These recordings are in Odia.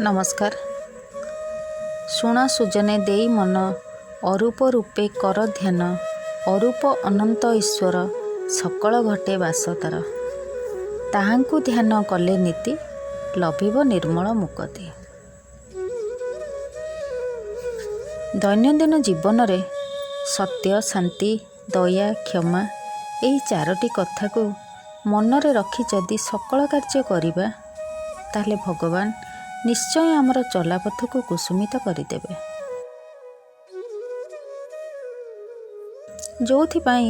ନମସ୍କାର। ଶୁଣ ସୁଜନେ ଦେଇ ମନ, ଅରୂପ ରୂପେ କର ଧ୍ୟାନ। ଅରୂପ ଅନନ୍ତ ଈଶ୍ୱର, ସକଳ ଘଟେ ବାସ ତାର। ତାହାଙ୍କୁ ଧ୍ୟାନ କଲେ ନିତି, ଲଭିବ ନିର୍ମଳ ମୁକତି। ଦୈନନ୍ଦିନ ଜୀବନରେ ସତ୍ୟ, ଶାନ୍ତି, ଦୟା, କ୍ଷମା ଏହି ଚାରୋଟି କଥାକୁ ମନରେ ରଖି ଯଦି ସକଳ କାର୍ଯ୍ୟ କରିବା, ତାହେଲେ ଭଗବାନ ନିଶ୍ଚୟ ଆମର ଚଲାପଥକୁ କୁସୁମିତ କରିଦେବେ। ଯେଉଁଥିପାଇଁ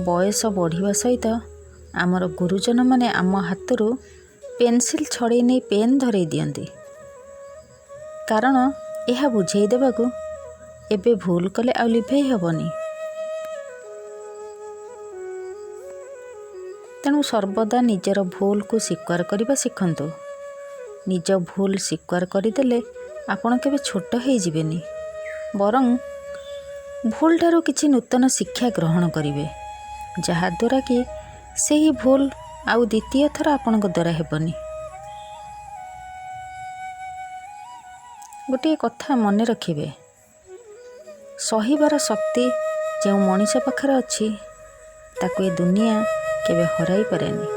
ବୟସ ବଢ଼ିବା ସହିତ ଆମର ଗୁରୁଜନମାନେ ଆମ ହାତରୁ ପେନସିଲ୍ ଛଡ଼େଇ ନେଇ ପେନ୍ ଧରେଇ ଦିଅନ୍ତି, କାରଣ ଏହା ବୁଝେଇ ଦେବାକୁ, ଏବେ ଭୁଲ କଲେ ଆଉ ଲିଭେଇ ହେବନି। ତେଣୁ ସର୍ବଦା ନିଜର ଭୁଲକୁ ସ୍ୱୀକାର କରିବା ଶିଖନ୍ତୁ। ନିଜ ଭୁଲ ସ୍ୱୀକାର କରିଦେଲେ ଆପଣ କେବେ ଛୋଟ ହେଇଯିବେନି, ବରଂ ଭୁଲଠାରୁ କିଛି ନୂତନ ଶିକ୍ଷା ଗ୍ରହଣ କରିବେ, ଯାହାଦ୍ୱାରା କି ସେହି ଭୁଲ ଆଉ ଦ୍ୱିତୀୟ ଥର ଆପଣଙ୍କ ଦ୍ୱାରା ହେବନି। ଗୋଟିଏ କଥା ମନେ ରଖିବେ, ସହିବାର ଶକ୍ତି ଯେଉଁ ମଣିଷ ପାଖରେ ଅଛି, ତାକୁ ଏ ଦୁନିଆ କେବେ ହରାଇ ପାରେନି।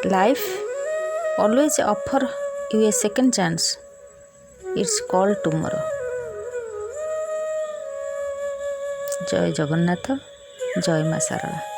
Life always offer you a second chance. It's called tomorrow. Jay Jagannath, Jay ମା ଶାରଳା।